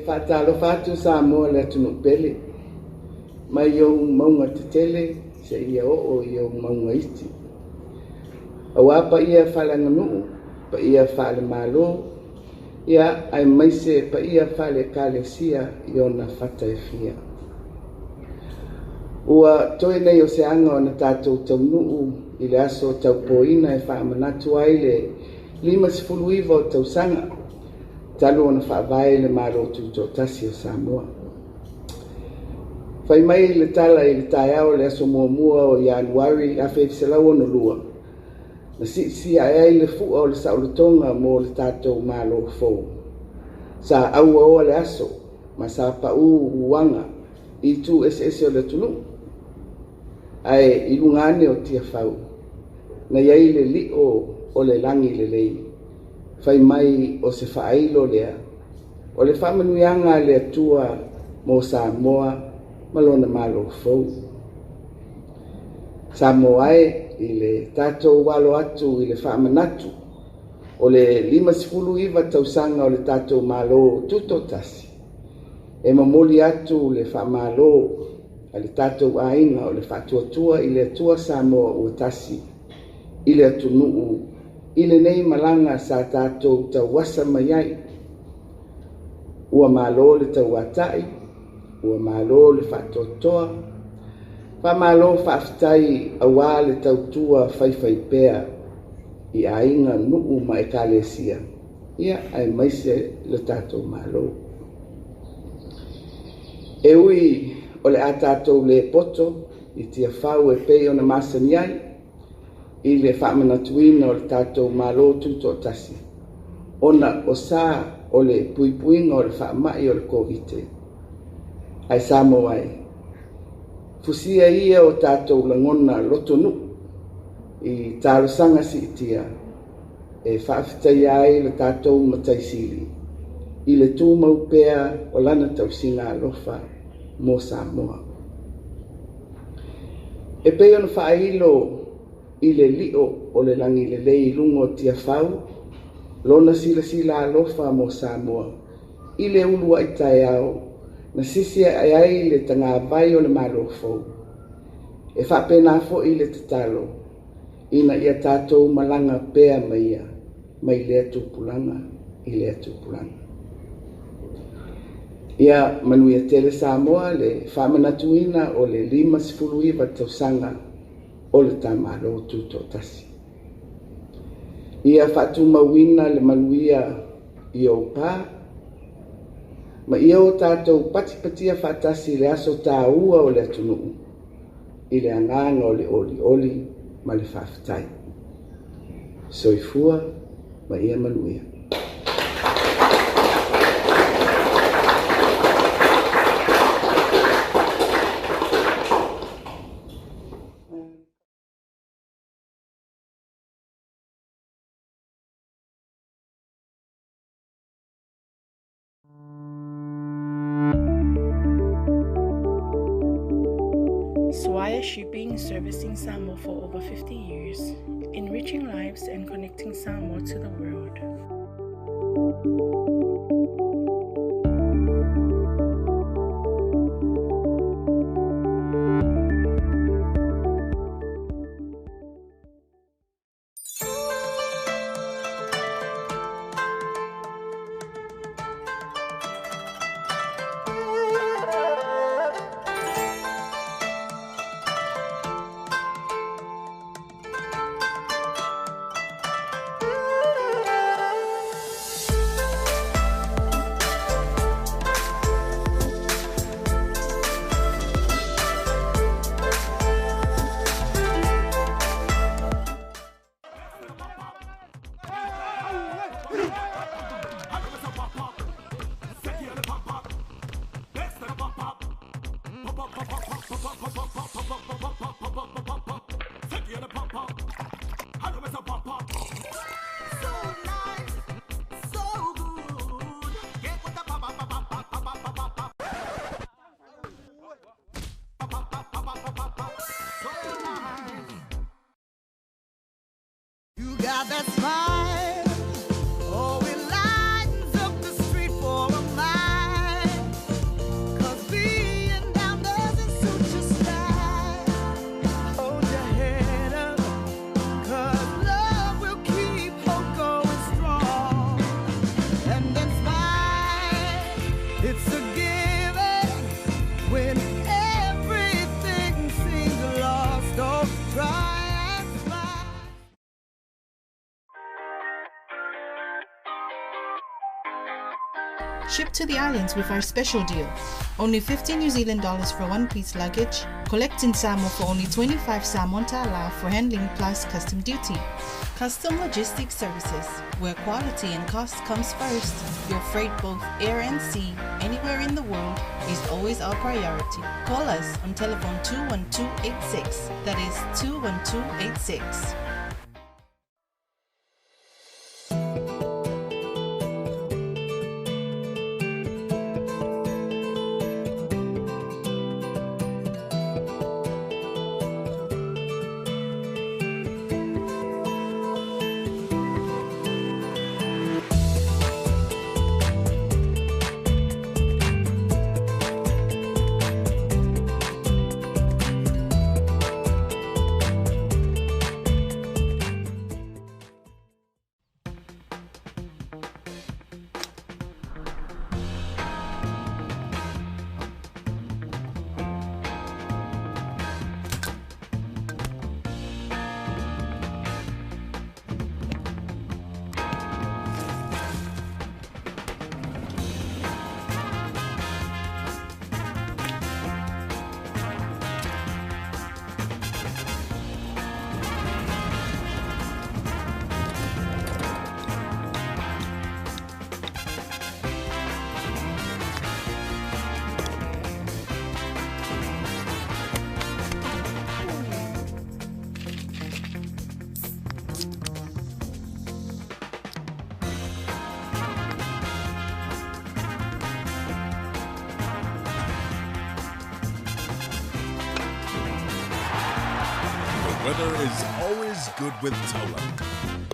faatalofa atu Samoa le atunuu pele, mai ou mauga tetele seia oo i ou mauga iti, aua paia faaleaganuu, paia faale-Malo, aemaise paia faale-Ekalesia i ona fata e fia. Ua toe nei o se aga ona tatou taunuu i le aso taupoina e faamanatu ai le 59 o tausaga talu ona faavae le Malo Tutoatasi o Samoa. Fai mai le tala i le taeao o le aso 1 o Ianuari 1962, na siisii ae ai le fua o le saolotoga mo le tatou Malo fou, sa auaoa le aso ma sa pau uaga i itu eseese o le atunuu, ae i luga ane o Tiafau, na i ai le lio o le lagi lelei, fai mai o se faailo lea o le faamanuiaga a le Atua mo Samoa ma lona Malo fou. Samoa e, i le tatou alo atu i le faamanatu o le 59 tausaga o le tatou Malo Tutoatasi, e momoli atu le faamalo a le tatou aiga o le Faatuatua i le Atua Samoa ua Tasi i le atunuu i lenei malaga sa tatou tauasa mai ai. Ua malo le tauatai, ua malo le faatoatoa, faamalo faafetai aua le tautua faifaipea i aiga, nuu ma Ekalesia, aemaise le tatou Malo. E ui o le a tatou le poto i Tiafau e pei ona masani ai i le faamanatuina o le tatou Malo Tutoatasi, ona o sa o le puipuiga o le faamai o le Koviti-19, ae Samoa e, fusia ia o tatou lagona lotonuu i talosaga siitia e faafetaia ai le tatou Matai Sili i le tumau pea o lana tausiga alofa mo Samoa. E pei ona faailo i le lio o le lagi lelei i luga o Tiafau lona silasila alofa mo Samoa i le uluai taeao na sisi ae ai le tagavai o le Malo fou, e faapena foi le tatalo ina ia tatou malaga pea ma ia mai lea tupulaga i lea tupulaga. Ia manuia tele Samoa le faamanatuina o le 59 tausaga o le ta Malo Tutoatasi. Ia faatumauina le manuia i ou pa ma ia o tatou patipatia faatasi i le aso taua o le atunuu i le agaga o le olioli ma le faafetai. Soifua ma ia manuia. Swire Shipping, servicing Samoa for over 50 years, enriching lives and connecting Samoa to the world. You got that smile, oh, it lightens up the street for a mile. Ship to the islands with our special deal. Only 50 New Zealand dollars for one piece luggage. Collect in Samoa for only 25 Samoan ta'ala for handling plus custom duty. Custom Logistics Services, where quality and cost comes first. Your freight both air and sea, anywhere in the world, is always our priority. Call us on telephone 21286. That is 21286. The weather is always good with Taula.